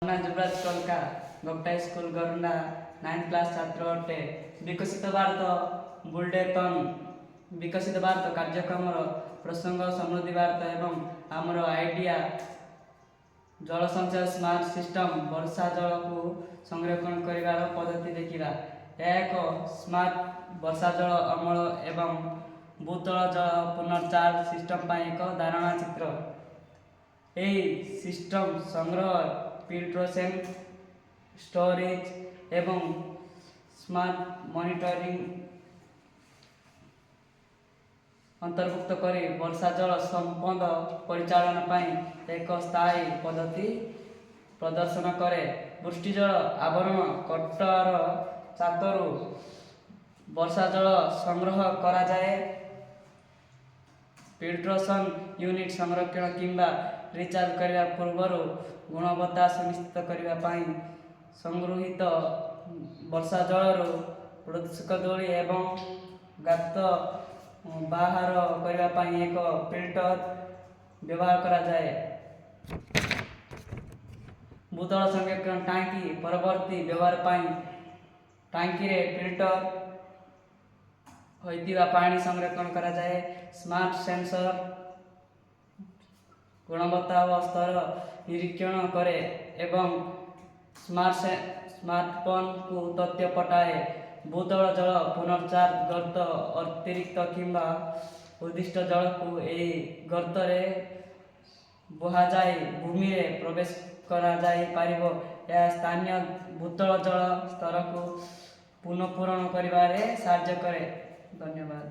ନା, ଯୁବରାଜ କଲକା, government high school, ଗରୁଣ୍ଡା, ninth class ଛାତ୍ର ଅଟେ। ବିକଶିତ ଭାରତ ବିଲ୍ଡେଥନ୍, ବିକଶିତ ଭାରତ କାର୍ଯ୍ୟକ୍ରମର ପ୍ରସଙ୍ଗ ସମୃଦ୍ଧି ଭାରତ ଏବଂ ଆମର ଆଇଡ଼ିଆ ଜଳ ସଞ୍ଚୟ ସ୍ମାର୍ଟ ସିଷ୍ଟମ, ବର୍ଷା ଜଳକୁ ସଂରକ୍ଷଣ କରିବାର ପଦ୍ଧତି ଦେଖିବା। ଏହା ଏକ ସ୍ମାର୍ଟ ବର୍ଷା ଜଳ ଅମଳ ଏବଂ ଭୂତଳ ଜଳ ପୁନର୍ଚାର୍ଜ ସିଷ୍ଟମ ପାଇଁ ଏକ ଧାରଣା ଚିତ୍ର। ଏହି ସିଷ୍ଟମ ସଂଗ୍ରହ, ଫିଲ୍ଟ୍ରେସନ୍, ଷ୍ଟୋରେଜ୍ ଏବଂ ସ୍ମାର୍ଟ ମନିଟରିଂ ଅନ୍ତର୍ଭୁକ୍ତ କରି ବର୍ଷା ଜଳ ସମ୍ପଦ ପରିଚାଳନା ପାଇଁ ଏକ ସ୍ଥାୟୀ ପଦ୍ଧତି ପ୍ରଦର୍ଶନ କରେ। ବୃଷ୍ଟିଜଳ ଆବରଣ କଟର ଛାତରୁ ବର୍ଷା ଜଳ ସଂଗ୍ରହ କରାଯାଏ। ଫିଲ୍ଟ୍ରେସନ୍ ୟୁନିଟ୍ ସଂରକ୍ଷଣ କିମ୍ବା ରିଚାର୍ଜ କରିବା ପୂର୍ବରୁ ଗୁଣବତ୍ତା ସୁନିଶ୍ଚିତ କରିବା ପାଇଁ ସଂଗୃହୀତ ବର୍ଷା ଜଳରୁ ପ୍ରଦୂଷକ, ଧୂଳି ଏବଂ ଗାତ ବାହାର କରିବା ପାଇଁ ଏକ ଫିଲ୍ଟର ବ୍ୟବହାର କରାଯାଏ। ଭୂତଳ ସଂରକ୍ଷଣ ଟାଙ୍କି, ପରବର୍ତ୍ତୀ ବ୍ୟବହାର ପାଇଁ ଟାଙ୍କିରେ ଫିଲ୍ଟର ହୋଇଥିବା ପାଣି ସଂରକ୍ଷଣ କରାଯାଏ। ସ୍ମାର୍ଟ ସେନ୍ସର ଗୁଣବତ୍ତା ଓ ସ୍ତର ନିରୀକ୍ଷଣ କରେ ଏବଂ ସ୍ମାର୍ଟଫୋନକୁ ତଥ୍ୟ ପଠାଏ। ଭୂତଳ ଜଳ ପୁନର୍ଚାର୍ଜ ଗର୍ତ୍ତ, ଅତିରିକ୍ତ କିମ୍ବା ଉଦ୍ଦିଷ୍ଟ ଜଳକୁ ଏହି ଗର୍ତ୍ତରେ ବୁହାଯାଇ ଭୂମିରେ ପ୍ରବେଶ କରାଯାଇପାରିବ। ଏହା ସ୍ଥାନୀୟ ଭୂତଳ ଜଳ ସ୍ତରକୁ ପୁନଃପୂରଣ କରିବାରେ ସାହାଯ୍ୟ କରେ। ଧନ୍ୟବାଦ।